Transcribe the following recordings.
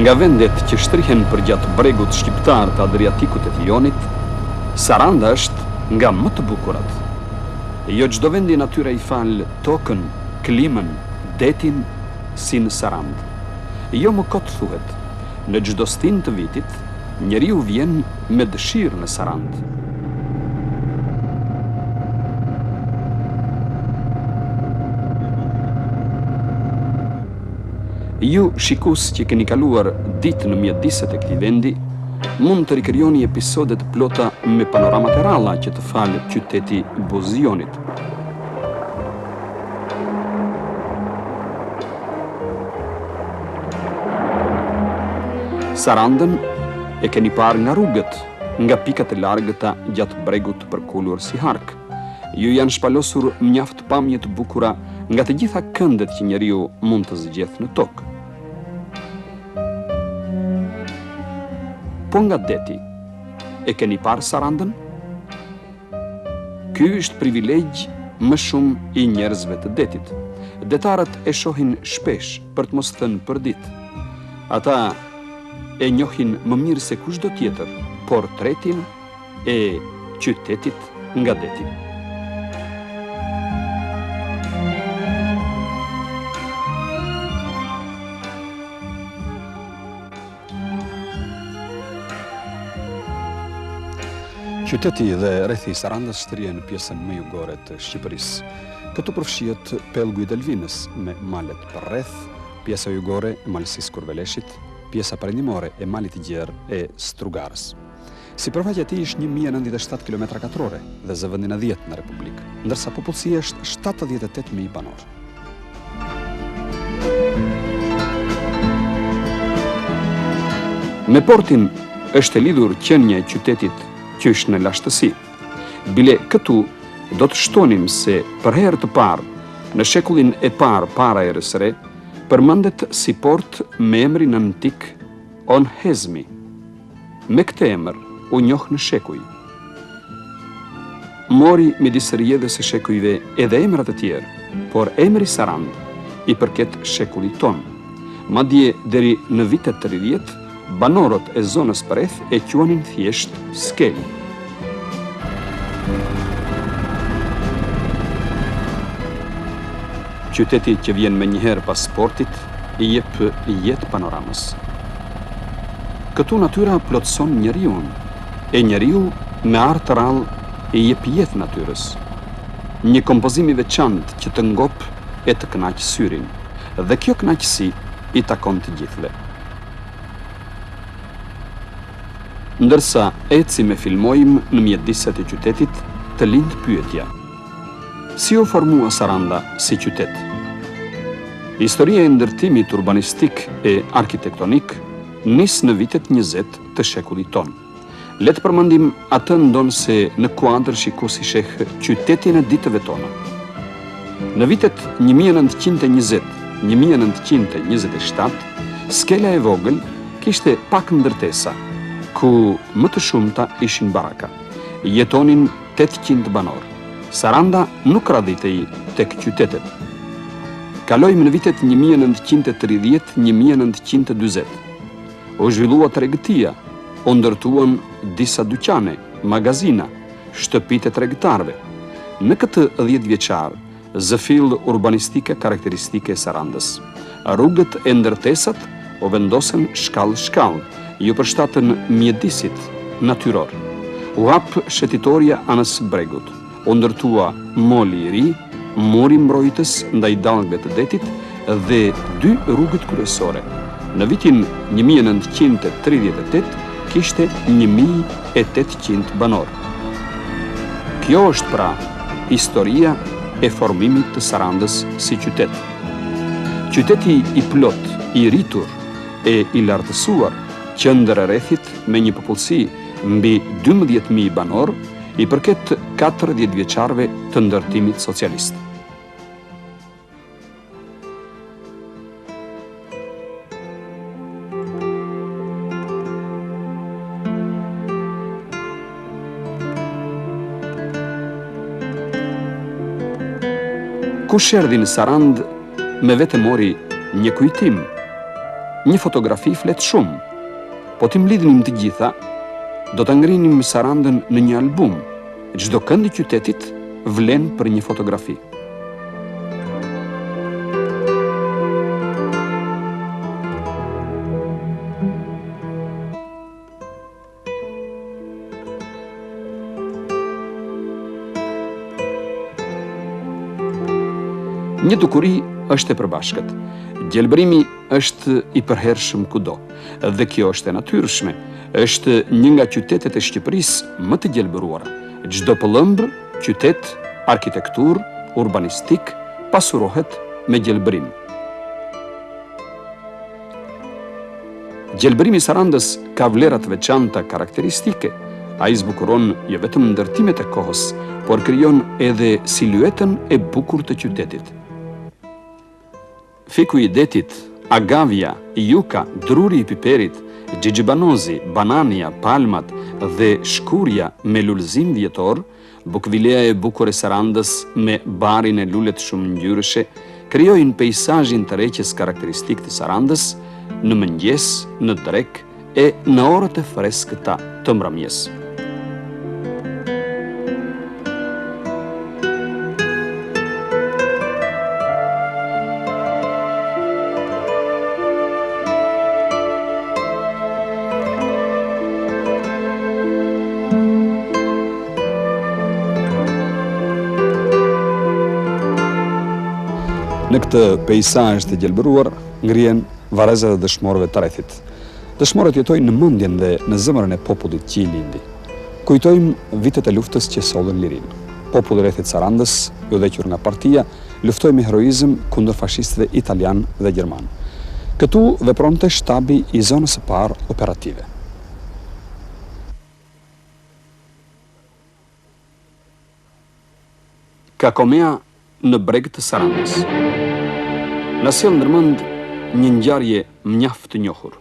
Nga vendet që shtrihen përgjatë bregut shqiptar të Adriatikut e të Jonit, Saranda është nga më të bukurat. Jo çdo vendi natyra i fal tokën, klimën, detin si në Sarandë. Jo më kot thuhet, në çdo stinë të vitit, njeriu vjen me dëshirë në Sarandë. Ju, shikues që keni kaluar ditë në mjediset e këtij vendi, mund të rikrijoni episode të plota me panoramat e rralla që të fal qyteti buzë Jonit. Sarandën e keni parë nga rrugët, nga pikat e largëta gjatë bregut të përkulur si hark. Ju janë shpalosur mjaft pamje të bukura nga të gjitha këndet që njeriu mund të zgjedhë në tokë. Po nga deti, e keni parë Sarandën? Ky është privilegj më shumë i njerëzve të detit. Detarët e shohin shpesh, për të mos thënë përditë. Ata e njohin më mirë se kushdo tjetër portretin e qytetit nga deti. Qyteti dhe rrethi i Sarandës shtrihen në pjesën më jugore të Shqipërisë. Këtu përfshihet pellgu i Delvinës me malet përreth, pjesa jugore e Malësisë Kurveleshit, pjesa perëndimore e Malit të Gjerë e Strugarës. Sipërfaqja e tij është 1097 kilometra katrore dhe zë vendin e dhjetë në Republikë, ndërsa popullsia është 78.000 banorë. Me portin është e lidhur qenia e qytetit qysh në lashtësi. Bile këtu do të shtonim se për herë të parë, në shekullin e parë para erës së re, përmendet si port me emrin antik Onhezmi. Me këtë emër u njoh në shekuj. Mori midis rrjedhës së shekujve edhe emra të tjerë, por emri Sarandë i përket shekullit tonë. Madje deri në vitet 30, banorët e zonës përreth e quanin thjesht Skelë. Qyteti që vjen menjëherë pas portit i jep jetë panoramës. Këtu natyra plotëson njeriun, e njeriu me art të rrallë i jep jetë natyrës. Një kompozim i veçantë që të ngop e të kënaq syrin. Dhe kjo kënaqësi i takon të gjithëve. Ndërsa ecim e filmojmë në mjediset e qytetit, të lind pyetja. Si u formua Saranda si qytet? Historia e ndërtimit urbanistik e arkitektonik nis në vitet 20 të shekullit tonë. Le të përmendim atë ndonëse në kuadër shikuesi sheh qytetin e ditëve tona. Në vitet 1920-1927, skela e vogël kishte pak ndërtesa, ku më të shumta ishin baraka. Jetonin 800 banorë. Saranda nuk radhitej tek qytetet. Kalojmë në vitet 1930-1940. U zhvillua tregtia, u ndërtuan disa dyqane, magazina, shtëpitë e tregtarëve. Në këtë dhjetëvjeçar, zë fill urbanistika karakteristike e Sarandës. Rrugët e ndërtesat u vendosën shkallë-shkallë, iu përshtatën mjedisit natyror. U hap shëtitorja anës bregut. U ndërtua moli i ri, muri mbrojtës ndaj dallgëve të detit dhe dy rrugët kryesore. Në vitin 1938 kishte 1800 banorë. Kjo është pra historia e formimit të Sarandës si qytet. Qyteti i plotë, i rritur e i lartësuar, qendër e rrethit me një popullsi mbi 12.000 banorë, i përket 4 dhjetëvjeçarëve të ndërtimit socialist. Kush erdhi në Sarandë, me vete mori një kujtim. Një fotografi flet shumë. Po t'i mblidhnim të gjitha, do ta ngrinim Sarandën në një album. Çdo kënd i qytetit vlen për një fotografi. Një dukuri është e përbashkët. Gjelbërimi është i përhershëm kudo dhe kjo është e natyrshme. Është një nga qytetet e Shqipërisë më të gjelbëruara. Çdo pëllëmbë, qytet, arkitekturë, urbanistikë pasurohet me gjelbërim. Gjelbërimi i Sarandës ka vlera të veçanta karakteristike. Ai zbukuron jo vetëm ndërtimet e kohës, por krijon edhe siluetën e bukur të qytetit. Fiku i detit, agavja, juka, druri i piperit, xixibanozi, banania, palmat dhe shkurja me lulëzim vjetor Bukvilea e bukur e Sarandës me barin e lulet shumëngjyrëshe krijojnë peisazhin tërheqës karakteristik të Sarandës në mëngjes, në drekë e në orët e freskëta të mbrëmjes. Në këtë peisazh të gjelbëruar ngrihen varrezat e dëshmorëve të rrethit. Dëshmorët jetojnë në mendjen dhe në zemrën e popullit që i lindi. Kujtojmë vitet e luftës që sollën lirinë. Populli i rrethit Sarandës, i udhëhequr nga partia, luftoi me heroizëm kundër fashistëve italianë dhe gjermanë. Këtu vepronte shtabi i zonës së parë operative. Kakomea në breg të Sarandës. Na sjell ndërmend një ngjarje mjaft të njohur.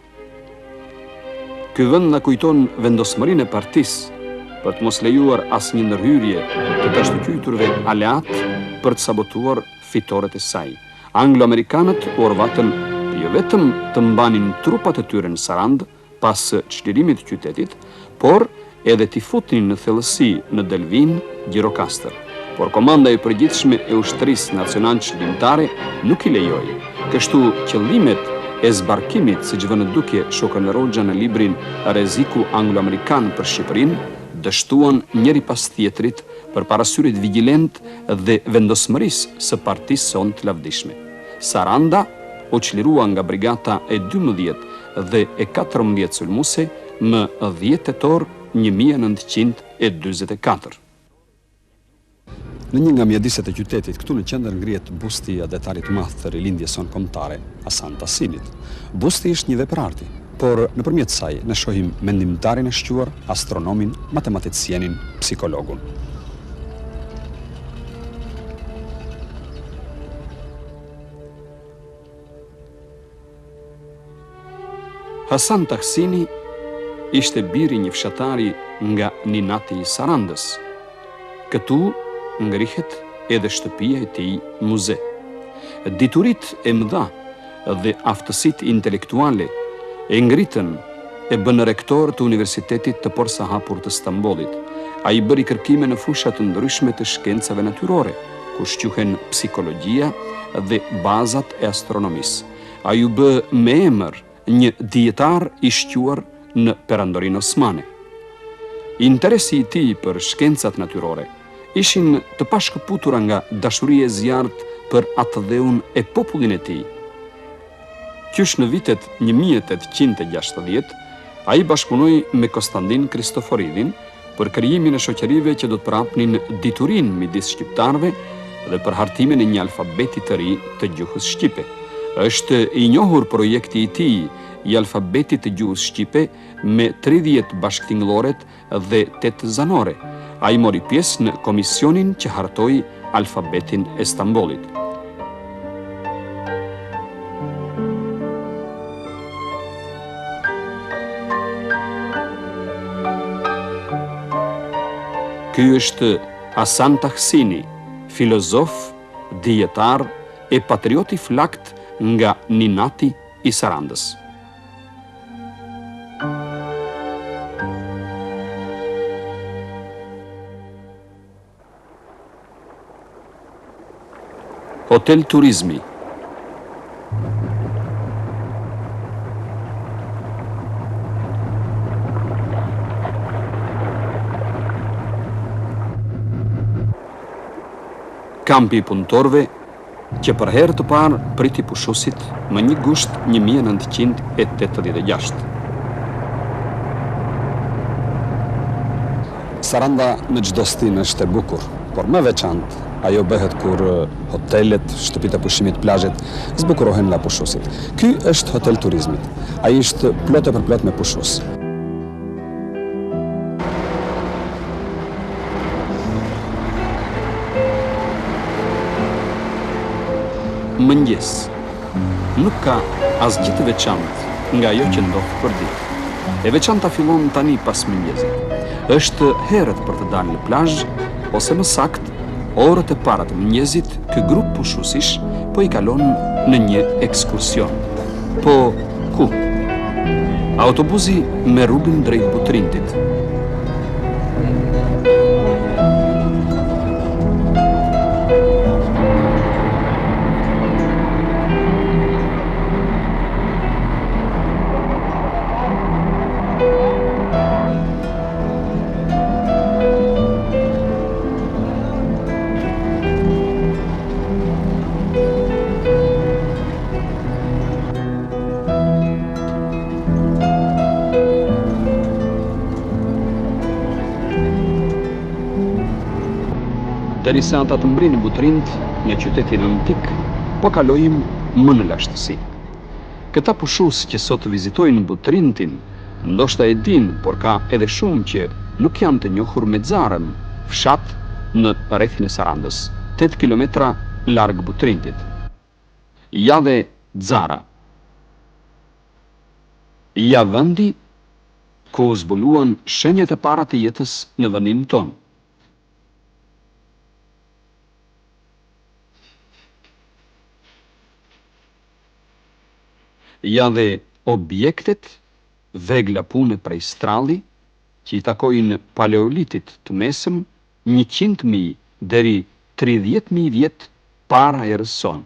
Ky vend na kujton vendosmërinë e partisë për të mos lejuar asnjë ndërhyrje të të ashtuquajturve aleatë për të sabotuar fitoret e saj. Anglo-amerikanët u orvatën jo vetëm të mbanin trupat e tyre në Sarandë, pas çlirimit të qytetit, por edhe t'i futnin në thellësi në Delvinë, Gjirokastër. Por Komanda e Përgjithshme e Ushtrisë Nacional-Çlirimtare nuk i lejoi. Kështu qëllimet e zbarkimit, siç vë në dukje Shok Enver Hoxha në librin Rreziku anglo-amerikan për Shqipërinë, dështuan njëri pas tjetrit përpara syrit vigjilent dhe vendosmërisë së partisë sonë të lavdishme. Saranda u çlirua nga brigata e 12 dhe e 14 sulmuese më 10 tetor 1944. Në një nga mjediset e qytetit, këtu në qendër ngrihet busti i atdhetarit të madh të rilindjes sonë kombëtare, Hasan Tahsinit. Busti është një vepër arti, por nëpërmjet saj ne shohim mendimtarin e shquar, astronomin, matematicienin, psikologun. Hasan Tahsini ishte bir i një fshatari nga Ninati i Sarandës. Këtu ngrihet edhe shtëpia e tij muze. Dituritë e mëdha dhe aftësitë intelektuale e ngritën e bënë rektor të Universitetit të porsahapur të Stambollit. Ai bëri kërkime në fusha të ndryshme të shkencave natyrore, ku shquhen psikologjia dhe bazat e astronomisë. Ai u bë me emër një dijetar i shquar në Perandorinë Osmane. Interesi i tij për shkencat natyrore ishin të pashkëputura nga dashuria e zjarrtë për atdheun e popullin e tij. Qysh në vitet 1860, ai bashkëpunoi me Kostandin Kristoforidhin për krijimin e shoqërive që do të përhapnin diturinë midis shqiptarëve dhe për hartimin e një alfabeti të ri të gjuhës shqipe. Është i njohur projekti i tij i alfabetit të gjuhës shqipe me 30 bashkëtingëlloret dhe 8 zanore. Ai mori pjesë në komisionin që hartoi alfabetin e Stambollit. Ky është Hasan Tahsini, filozof, dijetar e patriot i flaktë nga Ninati i Sarandës. Hotel Turizmi. Kampi i punëtorëve që për herë të parë priti pushuesit më 1 gusht 1986. Saranda në çdo stinë është e bukur, por më e veçantë ajo bëhet kur hotelet, shtëpitë e pushimit, plazhet zbukurohen nga pushuesit. Ky është hotel turizmit. Ai është plot e përplot me pushues. Mëngjes. Nuk ka asgjë të veçantë nga ajo që ndodh përditë. E veçanta fillon tani pas mëngjesit. Është herët për të dalë në plazh, ose më saktë, orët e para të mëngjesit, ky grup pushuesish po i kalon në një ekskursion. Po ku? Autobuzi me rrugën drejt Butrintit. Derisa ata të mbërrijnë në Butrint, në qytetin antik, po kalojmë më në lashtësi. Këta pushues që sot vizitojnë Butrintin, ndoshta e dinë, por ka edhe shumë që nuk janë të njohur me Xarën, fshat në rrethin e Sarandës, 8 kilometra larg Butrintit. Ja dhe Xara. Ja vendi ku u zbuluan shenjat e para të jetës në vendin tonë. Ja dhe objektet, vegla pune prej stralli, që i takojnë paleolitit të mesëm 100.000 deri 30.000 vjet para erës sonë.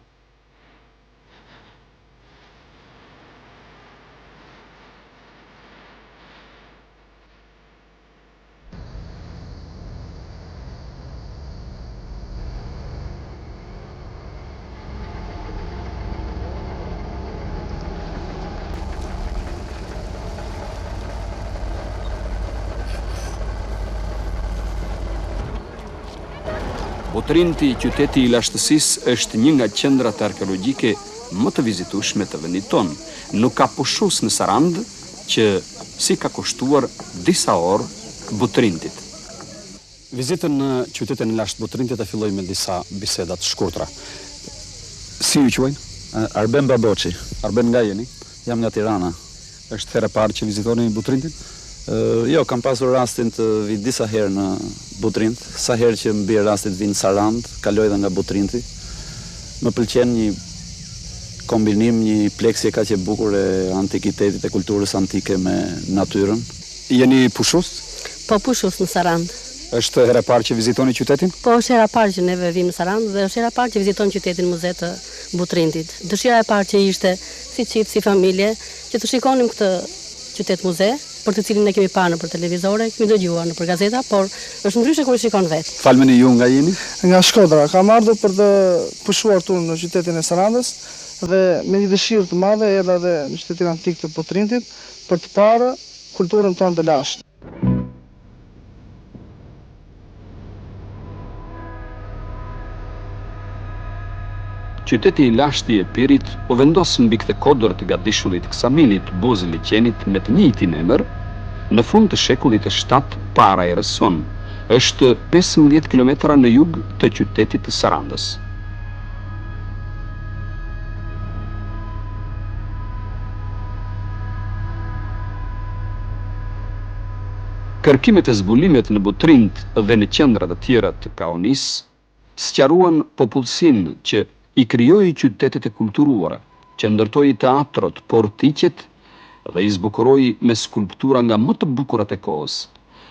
Butrinti, qyteti i lashtësisë, është një nga qendrat arkeologjike më të vizitueshme të vendit tonë. Nuk ka pushues në Sarandë që s'i ka kushtuar disa orë Butrintit. Vizitën në qytetin e lashtë Butrintit e filloj me disa biseda të shkurtra. Si ju quajnë? Arben Baboçi. Arben nga jeni? Jam nga Tirana. Është hera e parë që vizitoni Butrintin? Jo, kam pasur rastin të vij disa herë në Butrint. Sa herë që më bie rasti të vij në Sarandë, kaloj edhe nga Butrinti. Më pëlqen një kombinim, një pleksje kaq e bukur e antikitetit, e kulturës antike me natyrën. Jeni pushues? Po, pushues në Sarandë. Është hera e parë që vizitoni qytetin? Po, është hera e parë që neve vijmë në Sarandë dhe është hera e parë që vizitojmë qytetin muze të Butrintit. Dëshira e parë që ishte si çift, si familje, që të shikonim këtë qytet muze, për të cilin ne kemi parë nëpër televizore, kemi dëgjuar nëpër gazeta, por është ndryshe kur e shikon vetë. Falmeni ju nga jeni? Nga Shkodra. Kam ardhur për të pushuar këtu në qytetin e Sarandës dhe me një dëshirë të madhe erdha edhe në qytetin antik të Butrintit për të parë kulturën tonë të lashtë. Qyteti i lashtë i Epirit u vendos mbi këtë kodër të gadishullit Ksamilit buzë liqenit me të njëjtin emër, në fund të shekullit të shtatë para erës sonë. Është 15 kilometra në jug të qytetit të Sarandës. Kërkimet e zbulimet në Butrint dhe në qendra të tjera të Kaonisë sqaruan popullsinë që i krijoi qytetet e kulturuara, që ndërtoi teatrot, portiqet dhe i zbukuroi me skulptura nga më të bukurat e kohës.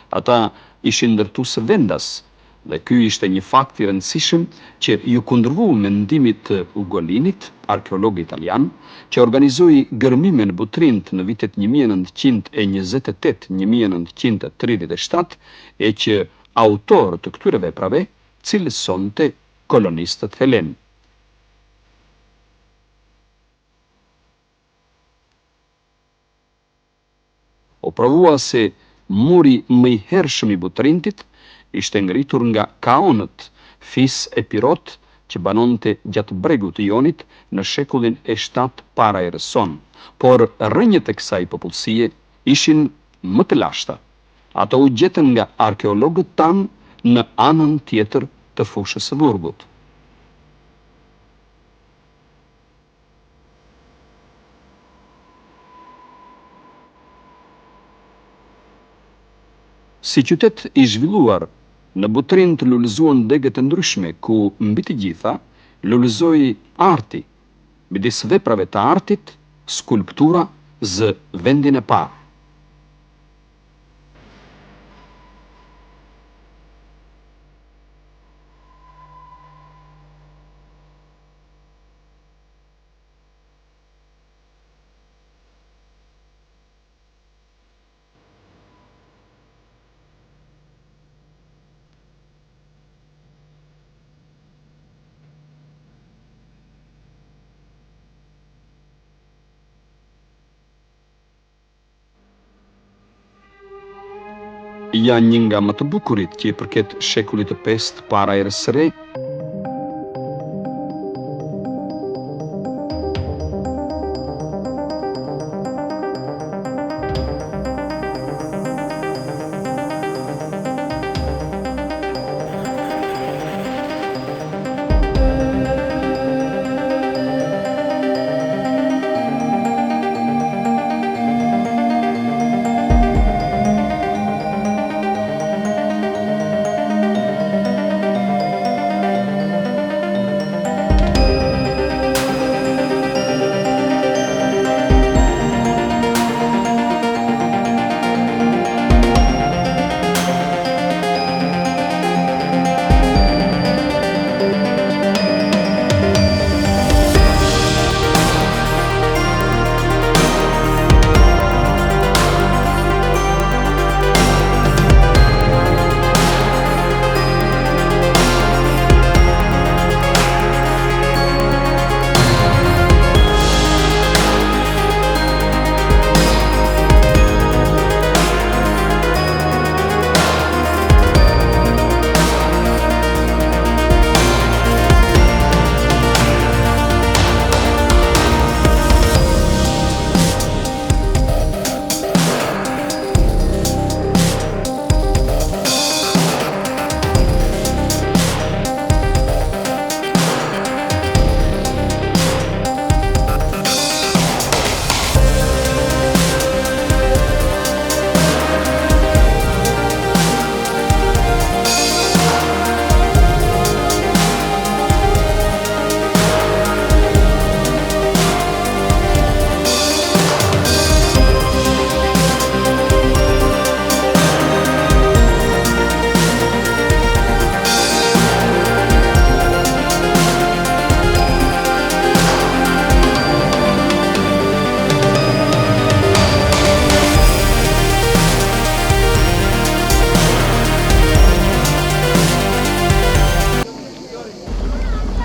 Ata ishin ndërtues vendas. Dhe ky ishte një fakt i rëndësishëm që iu kundërvu mendimit të Ugolinit, arkeolog italian, që organizoi gërmime në Butrint në vitet 1928, 1937 e që autorë të këtyre veprave cilësonte kolonistët helenë. U provua se muri më i hershëm i Butrintit ishte ngritur nga Kaonët, fis epirot që banonte gjatë bregut të Jonit në shekullin e shtatë para erës sonë, por rrënjët e kësaj popullsie ishin më të lashta. Ato u gjetën nga arkeologët tanë në anën tjetër të fushës së Vurgut. Si qytet i zhvilluar, në Butrint lulëzuan degët e ndryshme ku, mbi të gjitha, lulëzoi arti. Midis veprave të artit, skulptura zë vendin e parë. Ja një nga më të bukurit që i përket shekullit të pestë para erës së re,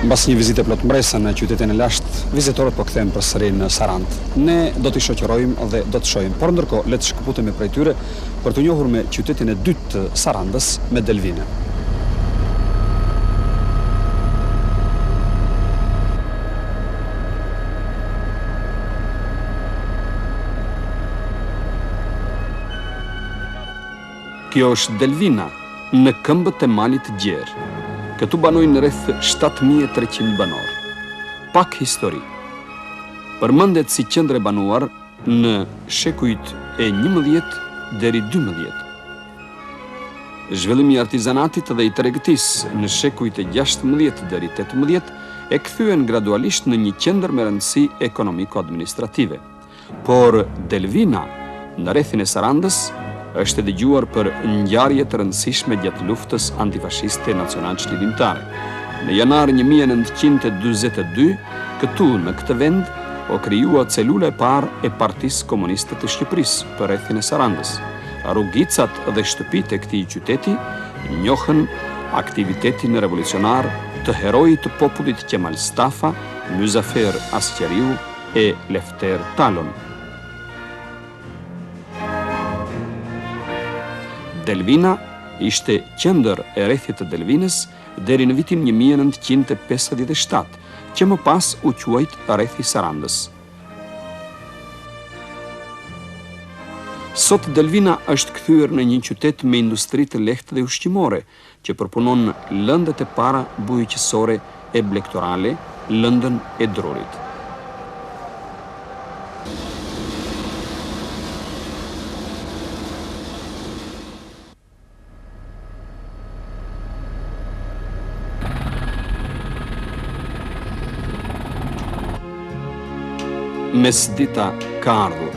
Mbas një vizite plot mbresa në qytetin e lashtë, vizitorët po kthehen përsëri në Sarandë. Ne do t'i shoqërojmë dhe do të shohim, por ndërkohë le të shkëputemi prej tyre për t'u njohur me qytetin e dytë të Sarandës, me Delvinën. Kjo është Delvina, në këmbët e malit të Gjerë. Këtu banojnë rreth 7300 banorë. Pak histori. Përmendet si qendër e banuar në shekujt e 11 deri 12. Zhvillimi i artizanatit dhe i tregtisë në shekujt e 16 deri 18 e kthyen gradualisht në një qendër me rëndësi ekonomiko-administrative. Por Delvina, në rrethin e Sarandës, Është e dëgjuar për ngjarje të rëndësishme gjatë luftës antifashiste nacionalçlirimtare. Në janar 1942, këtu në këtë vend u krijua celula e parë e Partisë Komuniste të Shqipërisë për rrethin e Sarandës. Rrugicat dhe shtëpitë e këtij qyteti njohën aktivitetin revolucionar të heroit të popullit Qemal Stafa, Myzafer Asqeriu e Lefter Talon. Delvina ishte qendër e rrethit të Delvinës deri në vitin 1957, që më pas u quajt rrethi i Sarandës. Sot Delvina është kthyer në një qytet me industri të lehtë dhe ushqimore, që përpunon lëndët e para bujqësore e blegtorale, lëndën e drurit. Mesdita ka ardhur.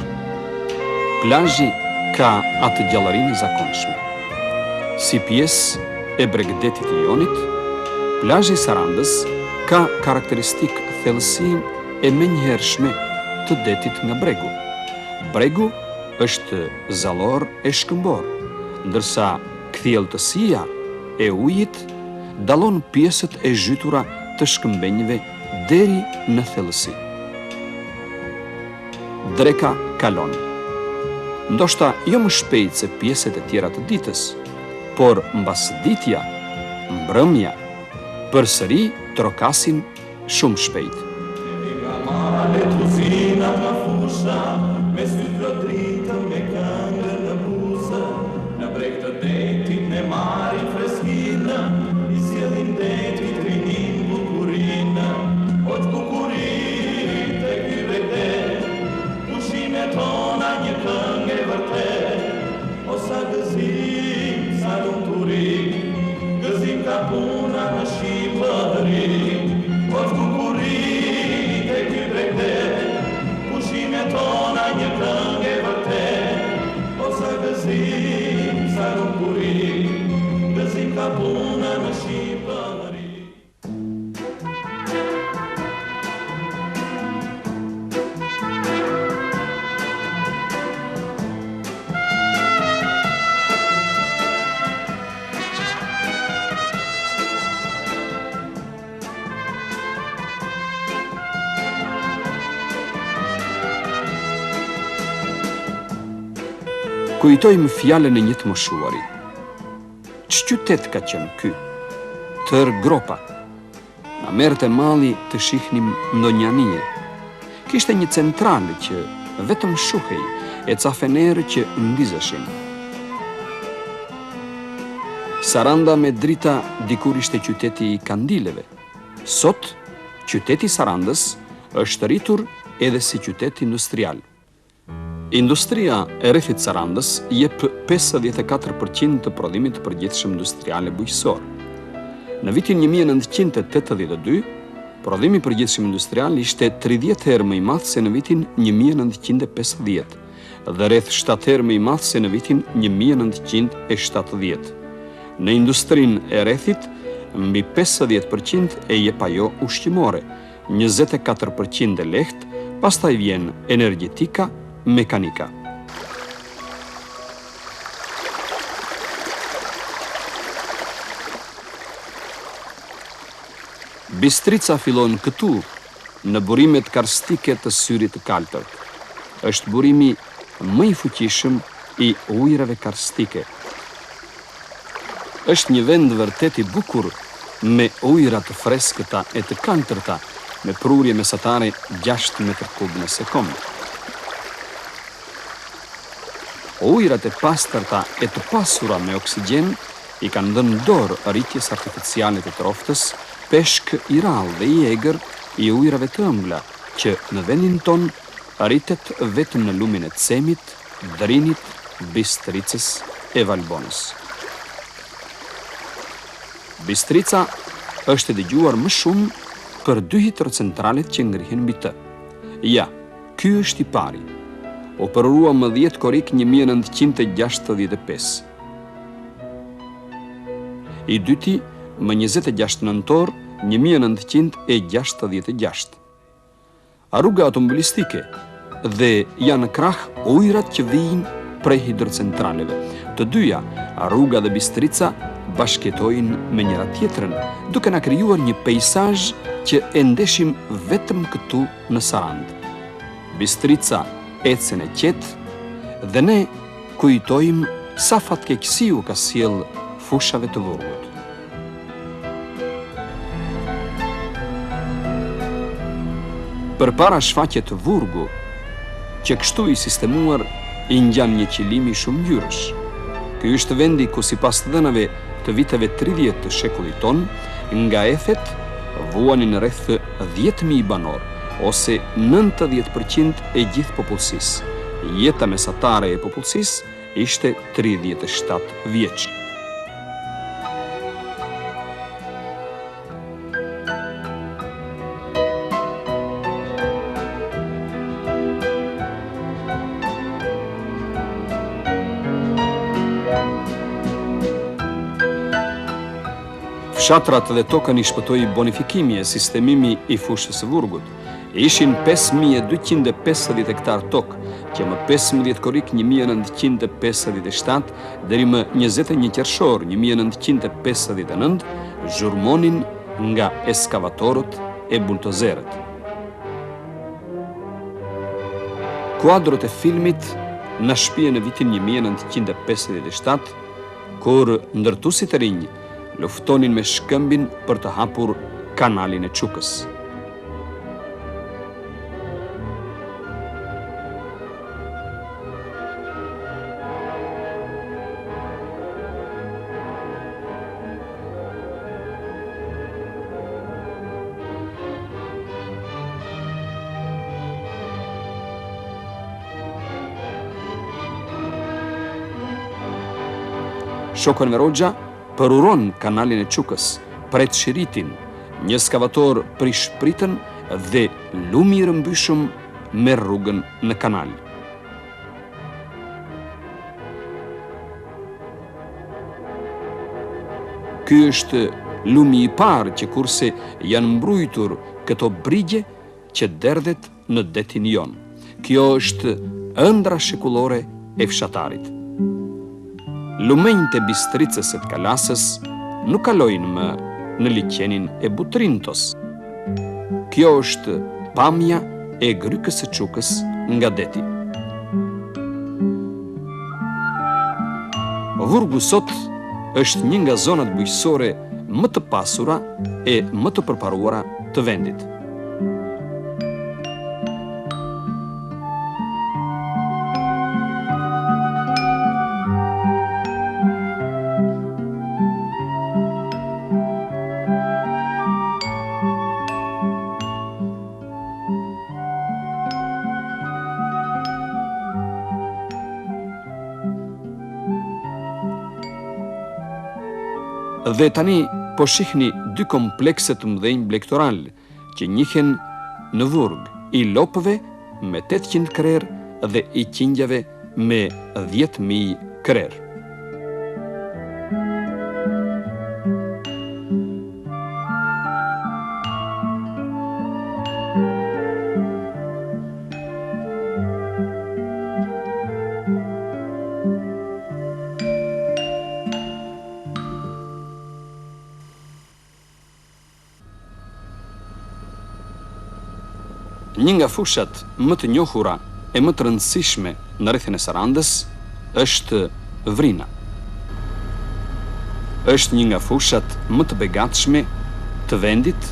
Plazhi ka atë gjallërinë e zakonshme. Si pjesë e bregdetit të Jonit, plazhi i Sarandës ka karakteristikë thellësinë e menjëhershme të detit nga bregu. Bregu është zallor e shkëmbor, ndërsa kthjelltësia e ujit dallon pjesët e zhytura të shkëmbenjve deri në thellësi. Dreka kalon. Ndoshta jo më shpejt se pjesët e tjera të ditës, por mbasditja, mbrëmja, përsëri trokasin Shumë shpejt. Nga malet uzinat nga fusha Me sytë plot dritë me këngë në buzë Në breg të detit ne marrim freskinë I sjellim detit rininë bukurinë O ç'bukuri te ky bregdet Pushimet tona një këngë e vërtetë O sa gëzim, sa lumturi, gëzim ka puna në Shqipëri. O ç'bukuri te ky bregdet, pushimet tona një këngë e vërtetë. O sa gëzim, sa lumturi, gëzim ka puna në Shqipëri. Kujtojmë fjalën e një të moshuari. Ç'qytet ka qenë ky? Tërë gropa. Na merrte malli të shihnim ndonjë anije. Kishte një central që vetëm shuhej e ca fenerë që ndizeshin. Saranda me drita dikur ishte qyteti i kandileve. Sot, qyteti i Sarandës është rritur edhe si qytet industrial. Industria e rrethit të Sarandës jep 54 për qind të prodhimit të përgjithshëm industrial e bujqësor. Në vitin 1982, prodhimi i përgjithshëm industrial ishte 30 herë më i madh se në vitin 1950 dhe rreth 7 herë më i madh se në vitin 1970. Në industrinë e rrethit, mbi 50 për qind e jep ajo ushqimore, 24 për qind e lehtë, pastaj vjen energjetika, mekanika. Bistrica fillon këtu, në burimet karstike të Syrit të Kaltërt. Është burimi më i fuqishëm i ujërave karstike. Është një vend vërtet i bukur me ujëra të freskëta e të kaltërta me prurje mesatare 6 metër kub në sekondë. Ujërat e pastërta e të pasura me oksigjen i kanë dhënë dorë rritjes artificiale të troftës, peshk i rrallë dhe i egër i ujërave të ëmbla, që në vendin tonë rritet vetëm në lumin e Cemit, Drinit, Bistricës e Valbonës. Bistrica është e dëgjuar më shumë për dy hidrocentralet që ngrihen mbi të. Ja, ky është i pari. U përurua më 10 korrik 1965. I dyti më 26 nëntor 1966. Rruga automobilistike dhe janë në krah ujërat që vijnë prej hidrocentraleve. Të dyja, rruga dhe Bistrica bashkëjetojnë me njëra tjetrën, duke na krijuar një peisazh që e ndeshim vetëm këtu në Sarandë. Bistrica ecën e qetë dhe ne kujtojmë sa fatkeqësi u ka sjellë fushave të Vurgut. Përpara shfaqet Vurgu, që kështu i sistemuar i ngjan një qilimi shumëngjyrësh. Ky është vendi ku sipas të dhënave të viteve 30 të shekullit tonë, nga ethet vuanin rreth 10.000 banorë, ose 90% e gjithë popullsisë. Jeta mesatare e popullsisë ishte 37 vjeç. Fshatrat dhe tokën i shpëtoi bonifikimi e sistemimi i fushës së Vurgut. Ishin 5250 hektar tokë, që më 15 korrik 1957 deri më 21 qershor 1959 zhurmonin nga eskavatorët e buldozerët. Kuadrot e filmit na shpien në vitin 1957, kur ndërtuesit e rinj luftonin me shkëmbin për të hapur kanalin e Çukës. Shoku Enver Hoxha përuron kanalin e Çukës, pret shiritin, një eskavator prish pritën dhe lumi i rrëmbyshëm merr rrugën në kanal. Ky është lumi i parë që kurse janë mbrujtur këto brigje që derdhet në detin Jon. Kjo është ëndrra shekullore e fshatarit. Lumenjtë e Bistricës e të Kalasës nuk kalojnë më në liqenin e Butrintos. Kjo është pamja e grykës së Çukës nga deti. Vurgu sot është një nga zonat bujqësore më të pasura e më të përparuara të vendit. Dhe tani po shihni dy komplekse të mëdhenj blegtoralë që njihen në Vurg, i lopëve me 800 krerë dhe i qingjave me 10.000 krerë. Një nga fushat më të njohura e më të rëndësishme në rrethin e Sarandës është Vrina. Është një nga fushat më të begatshme të vendit,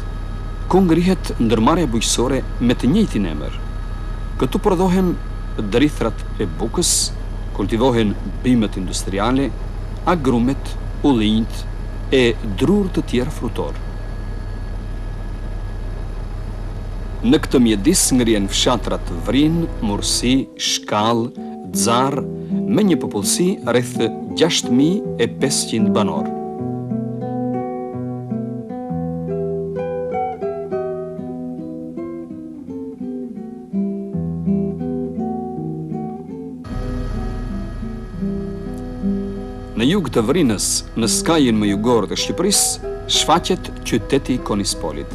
ku ngrihet ndërmarrja bujqësore me të njëjtin emër. Këtu prodhohen drithërat e bukës, kultivohen bimët industriale, agrumet, ullinjtë e drurë të tjerë frutorë. Në këtë mjedis ngrihen fshatrat Vrinë, Mursi, Shkallë, Xarrë, me një popullsi rreth 6500 banorë. jug të Vrinës, në skajin më jugor të Shqipërisë, shfaqet qyteti i Konispolit.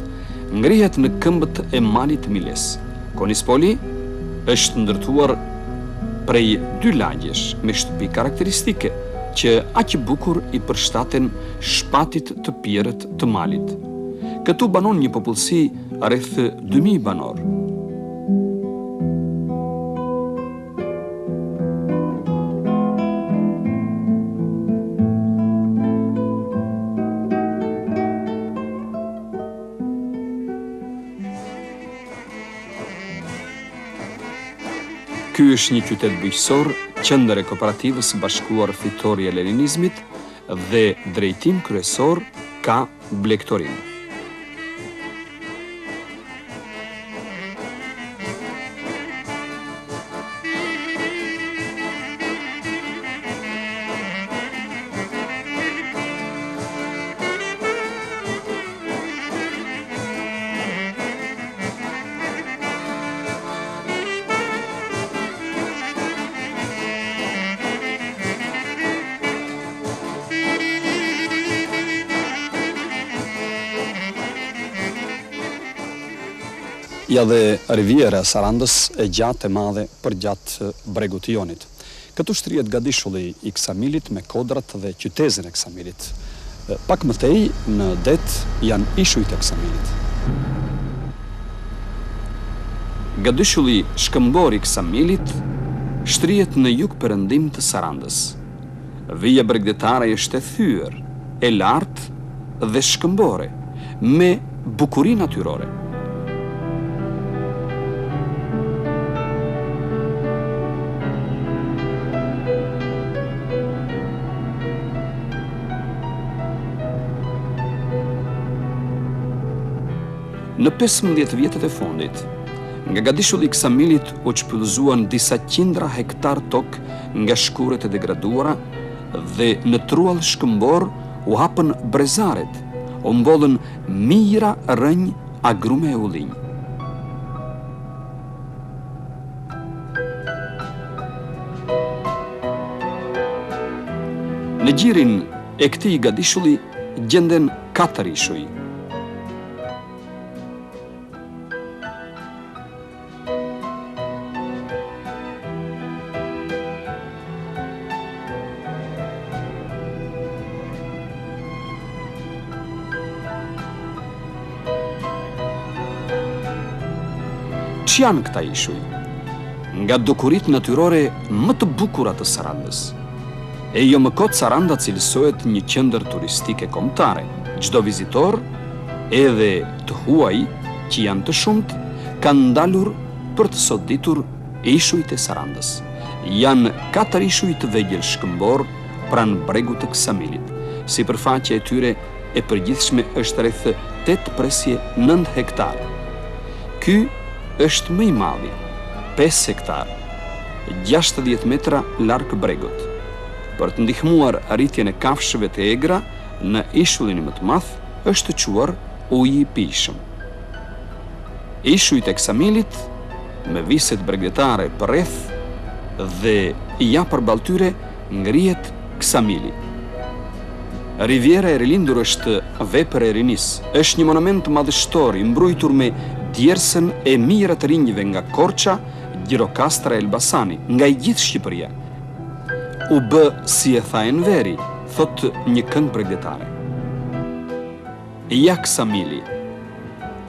Ngrihet në këmbët e malit të Miles. Konispoli është ndërtuar prej dy lagjesh me shtëpi karakteristike, që aq bukur i përshtaten shpatit të pjerrët të malit. Këtu banon një popullsi rreth 2000 banorë. Ky është një qytet bujqësor, qendër e kooperativës së bashkuar Fitorja e Leninizmit dhe drejtim kryesor ka blegtorinë. Ja dhe Riviera e Sarandës e gjatë e madhe përgjatë bregut të Jonit. Këtu shtrihet gadishulli i Ksamilit me kodrat dhe qytezën e Ksamilit. Pak më tej në det janë ishujt e Ksamilit. Gadishulli shkëmbor i Ksamilit shtrihet në jugperëndim të Sarandës. Vija bregdetare është e thyer, e lartë dhe shkëmbore, me bukuri natyrore. Në 15 vjetët e fundit, nga gadishulli i Ksamilit u çpyllëzuan disa qindra hektarë tokë nga shkurret e degraduara dhe në truall shkëmbor u hapën brezaret, u mbollën mijëra rrënjë agrume e ullinj. Në gjirin e këtij gadishulli gjenden katër ishuj. Ç'janë këta ishuj? Nga dukuritë natyrore më të bukura të Sarandës. E jo më kot Saranda cilësohet një qendër turistike kombëtare. Çdo vizitor, edhe të huaj, që janë të shumtë, kanë ndalur për të soditur ishujt e Sarandës. Janë katër ishuj të vegjël shkëmborë pranë bregut të Ksamilit. Sipërfaqja e tyre e përgjithshme është rreth 8,9 hektarë. Ky është më i madhi, 5 hektarë, 60 metra larg bregut. Për të ndihmuar rritjen e kafshëve të egra në ishullin më të madh është çuar uji i pijshëm. Ishujt e Ksamilit, me viset bregdetare përreth dhe ja përballë tyre ngrihet Ksamili. Riviera e rilindur është vepër e rinisë. Është një monument madhështor i mbrujtur me djersën e mijëra të rinjve nga Korça, Gjirokastra e Elbasani, nga e gjithë Shqipëria. U bë si e tha Enveri, thotë një këngë bregdetare. Ja Ksamili,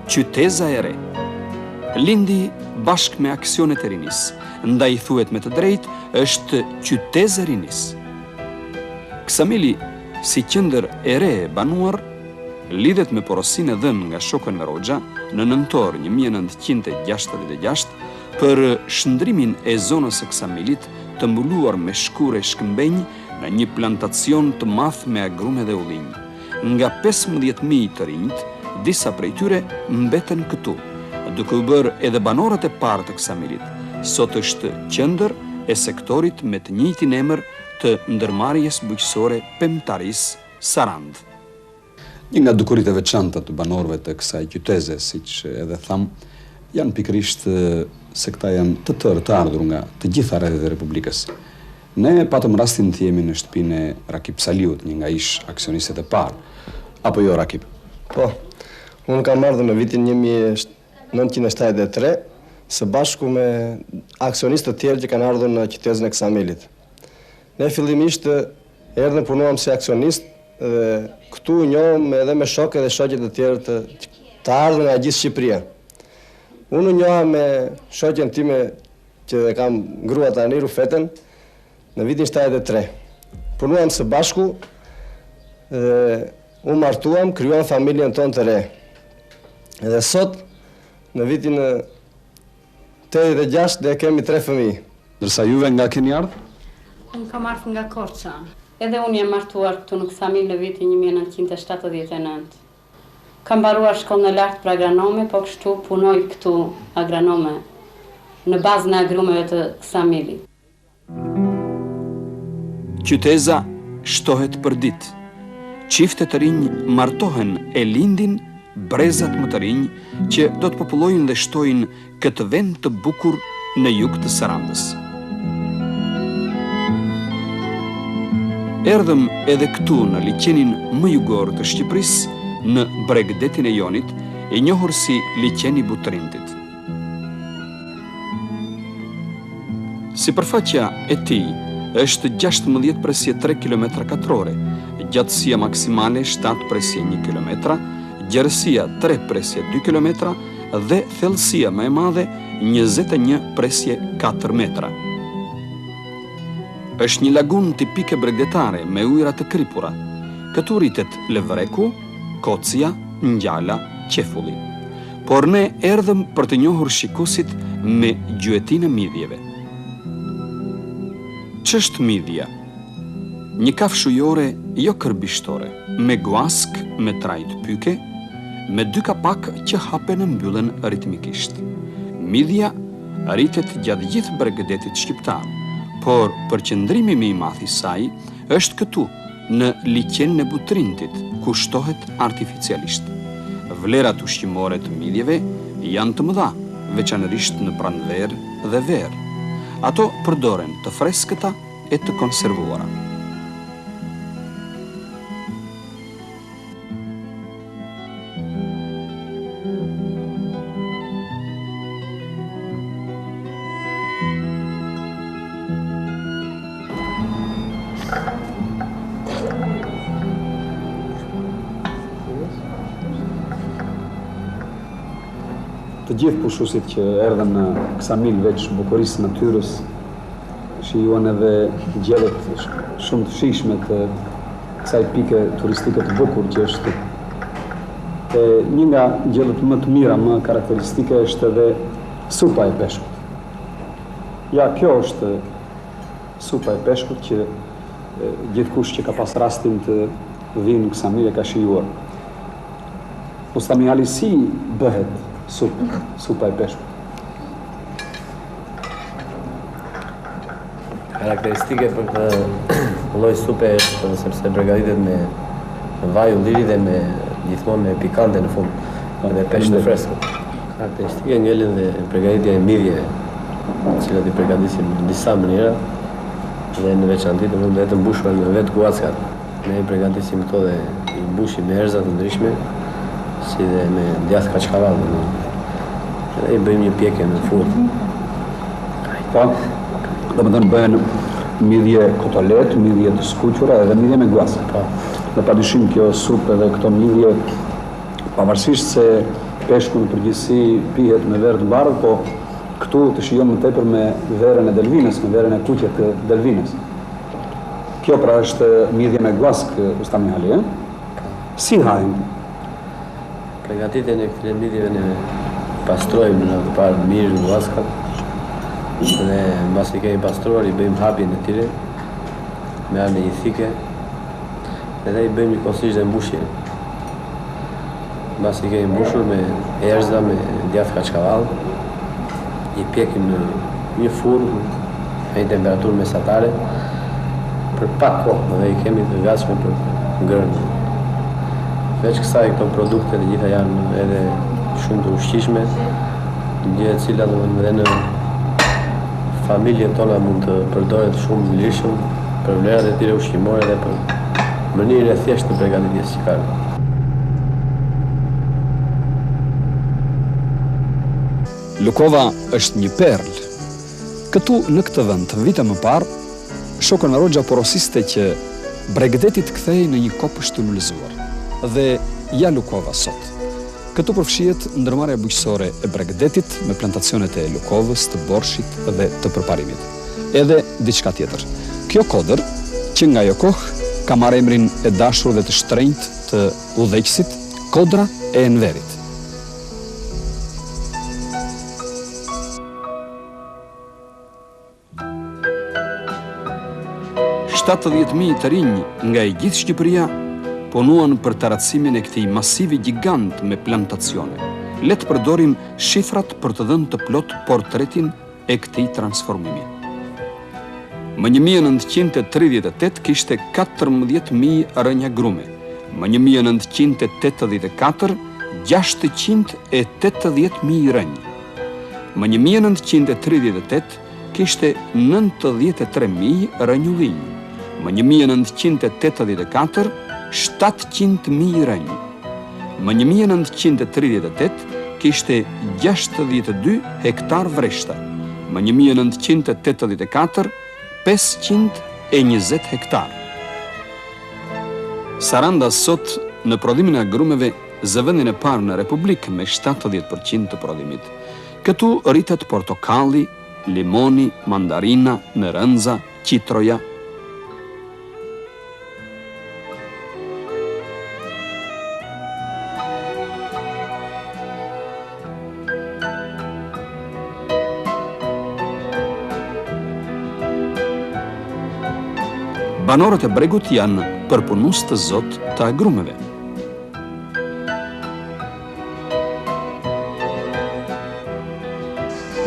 qyteza e re, lindi bashkë me aksionet e rinisë, ndaj thuhet me të drejtë është qytezë e rinisë. Ksamili, si qendër e re e banuar, lidhet me porosinë e dhënë nga shoku Enver Hoxha në nëntor 1966 për shndërrimin e zonës së Ksamilit të mbuluar me shkurre shkëmbenj në një plantacion të madh me agrume dhe ullinj. Nga 15.000 të rinjtë, disa prej tyre mbetën këtu, duke u bërë edhe banorët e parë të Ksamilit. Sot është qendër e sektorit me të njëjtin emër të ndërmarrjes bujqësore Pemëtarisë Sarandë. Një nga dukuritë e veçanta të banorëve të kësaj qyteze, siç edhe thamë, janë pikërisht se këta janë të tërë të ardhur nga të gjitha rrethet e Republikës. Ne patëm rastin të jemi në shtëpinë e Rakip Saliut, një nga ish aksionistët e parë. Apo jo Rakip? Po. Unë kam ardhur në vitin 1973 së bashku me aksionistë të tjerë që kanë ardhur në qytezën e Ksamilit. Ne fillimisht erdhëm punuam si aksionistë dhe këtu u njohëm edhe me shokë dhe shoqe të tjerë të të ardhur nga gjithë Shqipëria. Unë u njoha me shoqen time që e kam grua tani, Rufeten, në vitin 73. Punuam së bashku dhe u martuam, krijuam familjen tonë të re. Dhe sot, në vitin 86, ne kemi tre fëmijë. Ndërsa juve nga keni ardhur? Unë kam ardhur nga Korça. Edhe unë jam martuar këtu në Ksamil në vitin 1979. Kam mbaruar shkollën e lartë për agranome, po kështu punoj këtu agranome në bazën e agrumeve të Ksamilit. Qyteza shtohet përditë. Çifte të rinj martohen e lindin brezat më të rinj që do të popullojnë dhe shtojnë këtë vend të bukur në jug të Sarandës. Erdhëm edhe këtu në liqenin më jugor të Shqipërisë, në bregdetin e Jonit, i njohur si liqeni i Butrintit. Sipërfaqja e tij është 16.3 kilometra katrore, gjatësia maksimale 7.1 kilometra, gjerësia 3.2 kilometra dhe thellësia më e madhe 21.4 metra. Është një lagunë tipike bregdetare me ujëra të kripura. Këtu rritet levreku, kocja, ngjala, qefulli. Por ne erdhëm për të njohur shikuesit me gjuetinë e midhjeve. Ç'është midhja? Një kafshë ujore jo kërbishtore, me guaskë me trajtë pyke, me dy kapakë që hapen e mbyllen ritmikisht. Midhja rritet gjatë gjithë bregdetit shqiptar, por përqendrimi më i madh i saj është këtu, në liqenin e Butrintit, ku shtohet artificialisht. Vlerat ushqimore të midhjeve janë të mëdha, veçanërisht në pranverë dhe verë. Ato përdoren të freskëta e të konservuara. Të gjithë pushuesit që erdhën në Ksamil veç bukurisë së natyrës, shijuan edhe gjellët shumë të shijshme të kësaj pike turistike të bukur që është e një nga gjellët më të mira, më karakteristike është edhe supa e peshkut. Ja, kjo është supa e peshkut që gjithkush që ka pas rastin të vijë në Ksamil e ka shijuar. Usta Mihali si bëhet supë, supa e peshkut? Karakteristike për këtë lloj supe është sepse përgatitet me vaj ulliri dhe me gjithmonë me pikante në fund po, dhe peshk të freskët. Karakteristike ngelen dhe përgatitja e midhjeve, të cilat i përgatisim në disa mënyra dhe në veçanti domethënë dhe të mbushura me vetë guackat. Ne i përgatisim këto dhe i mbushim me erëza të ndryshme, si dhe me djathë kaçkavall, domethënë. Dhe i bëjmë një pjekje në furrë. Po, domethënë bëhen midhje kotolet, midhje të skuqura edhe midhje me guaskë. Po. Dhe pa dyshim kjo supë edhe këto midhje, pavarësisht se peshku në përgjithësi pihet me verë të bardhë, po këtu të shijon më tepër me verën e Delvinës, me verën e kuqe të Delvinës. Kjo pra është midhje me guaskë, usta Mihali, ë? Si hahen? Përgatitjen e këtyre midhjeve ne pastrojmë në të parë mirë guaskat dhe mbasi kemi pastruar i bëjmë hapjen e tyre me anë një thike edhe i bëjmë njëkohësisht dhe mbushjen. Mbasi kemi mbushur me erëza, me djathë kaçkavall, i pjekim në një furrë me një temperaturë mesatare për pak kohë dhe i kemi të gatshme për të ngrënë. Veç kësaj këto produkte të gjitha janë edhe shumë të ushqyeshme, gjë e cila domethënë edhe në. familjet tona mund të përdoret shumë lirshëm për vlerat e tyre ushqimore dhe për mënyrën e thjeshtë të pregatitjes që kanë. Lukova është një perlë. Këtu në këtë vend, vite më parë, Shok Enver Hoxha porosiste që bregdeti të kthehej në një kopësht të lulëzuar. Dhe ja Lukova sot. Këtu përfshihet ndërmarrja bujqësore e bregdetit me plantacionet e Lukovës, të Borshit dhe të Përparimit. Edhe diçka tjetër. Kjo kodër, që nga ajo kohë, ka marrë emrin e dashur dhe të shtrenjtë të udhëheqësit, Kodra e Enverit. 70.000 të rinj nga e gjithë Shqipëria punuan për taracimin e këtij masivi gjigant me plantacione. Le të përdorim shifrat për të dhënë të plotë portretin e këtij transformimi. Më 1938 kishte 14.000 rrënjë agrume, më 1984 680.000 rrënjë. Më 1938 kishte 93.000 rrënjë ullinj, më 1984 700.000 rrënjë. Më 1938 kishte 62 hektar vreshta, më 1984 520 hektar. Saranda sot në prodhimin e agrumeve zë vendin e parë në Republikë me 70% të prodhimit. Këtu rritet portokalli, limoni, mandarina, narënxa, qitroja. Banorët e bregut janë përpunues të zotë të agrumeve.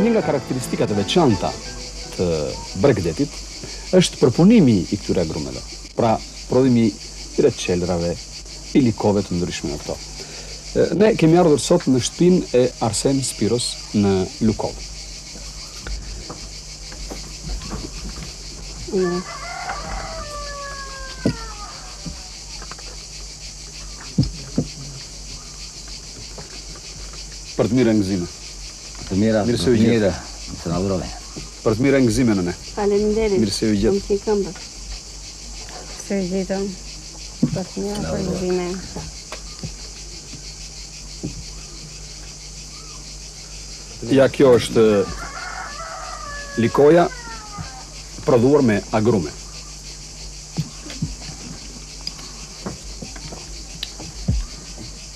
Një nga karakteristikat e veçanta të bregdetit është përpunimi i këtyre agrumeve. Pra, prodhimi i reçelrave, i likove të ndryshme nga këto. Ne kemi ardhur sot në shtëpinë e Arsen Spiros në Lukovë. Mm. Për të mirë e gëzime. Të mira, Mirë se u të gjetëm. mira, se na dhurove. Për të mirë e gëzime nëne. Faleminderit. Mirë se u gjetëm. Më ti këmbët. Se u gjetëm. Për të mira për gëzime. Ja kjo është likoja prodhuar me agrume.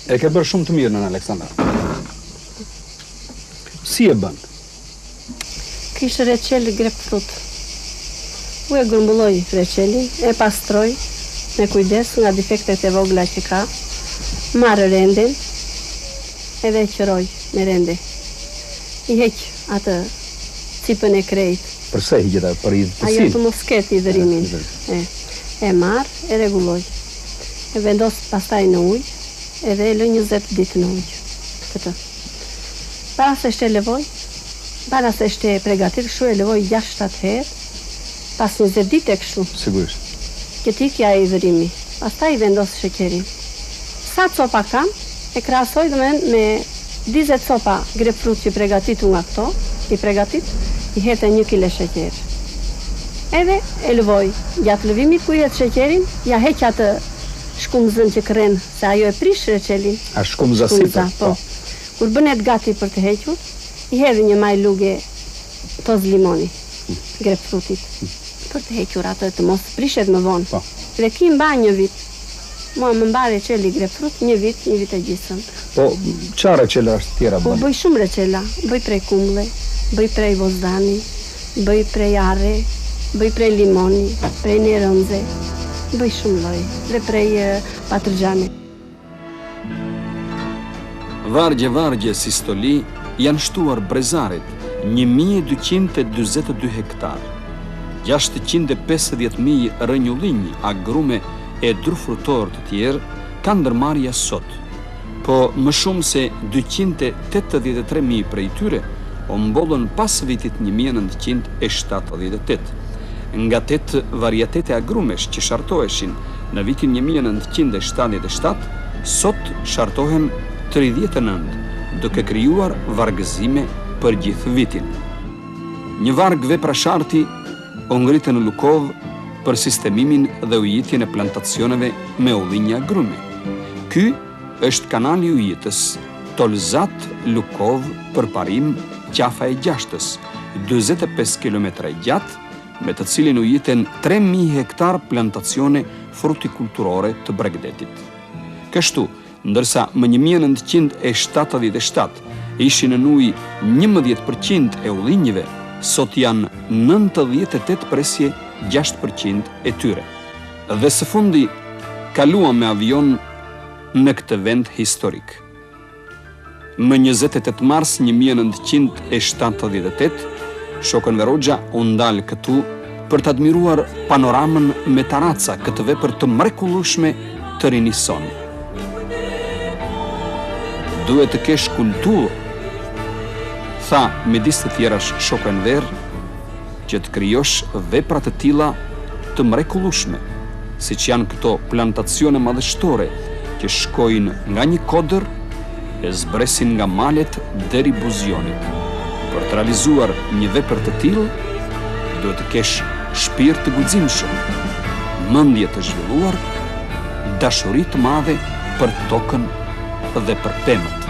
E ke bërë shumë të mirë nënë Aleksandra. Si e bën? Ky është reçel grepfrut. U e grumbulloj reçelin, e pastroj me kujdes nga defektet e vogla që ka. Marr rendin edhe e qëroj me rende. I heq atë cipën e krejt. Përse hiqet ajo për idhësinë? Ajo të mos ketë idhërimin. E, e marr, e rregulloj. E vendos pastaj në ujë, edhe e lë 20 ditë në ujë. Këtë. Para se shte lëvoj, para se shte pregatit kështu e lëvoj 6-7 herë, pas 20 dite kështu. Sigurisht. Që t'ikë ai idhërimi. Pastaj i vendos sheqerin. Sa copa kam, e krahasoj domethënë me 40 copa grepfrut që pregatitu nga këto, i pregatit, i hedh një kile sheqer. Edhe e lëvoj. Gjatë lëvimit ku i hedh sheqerin, ja heq atë shkumzën që krren, se ajo e prish reçelin. A shkumza sipër, po. Kur bëhet gati për të hequr, i hedh një maj luge toz limoni, grepfrutit, për të hequr atë të mos prishet më vonë. Po. Dhe ky mban një vit. Mua më mban reçeli grepfrut një vit, një vit e gjysëm. Po, ça reçela të tjera Po bën? bëj shumë reçela, bëj prej kumlle, bëj prej bozdani, bëj prej arre, bëj prej limoni, prej nerënxe, bëj shumë lloj dhe prej patëllxhani. Vargje vargje si stoli janë shtuar brezarit 1242 hektar, 650.000 rrënjë ullinj, agrume e dru frutorë të tjerë ka ndërmarrja sot, po më shumë se 283.000 prej tyre. u mbollën pas vitit 1978. Nga tetë varietete agrumesh që shartoheshin në vitin 1977, sot shartohen 39, duke krijuar vargëzime për gjithë vitin. Një varg vepra sharti u ngritën në Lukovë për sistemimin dhe ujitjen e plantacioneve me ullinj agrume. Ky është kanali ujitës Tolzat Lukovë Përparim Qafa e Gjashtës, 45 kilometra i gjatë, me të cilin ujiten 3000 hektar plantacione frutikulturore të bregdetit. Kështu, ndërsa më 1977 ishin nën ujë 11% e ullinjve, sot janë 98 presje 6% e tyre. Dhe së fundi, kaluam me avion në këtë vend historik. Më 28 mars 1978, shoku Enver Hoxha u ndal këtu për të admiruar panoramën me taraca, këtë vepër të mrekullueshme të rinisë sonë. Duhet të kesh kulturë, tha midis të tjerash shoku Enver, që të krijosh vepra të tilla të mrekullueshme, siç janë këto plantacione madhështore që shkojnë nga një kodër e zbresin nga malet deri buzë Jonit. Për të realizuar një vepër të tillë, duhet të kesh shpirt të guximshëm, mendje të zhvilluar, dashuri të madhe për tokën dhe për pemët.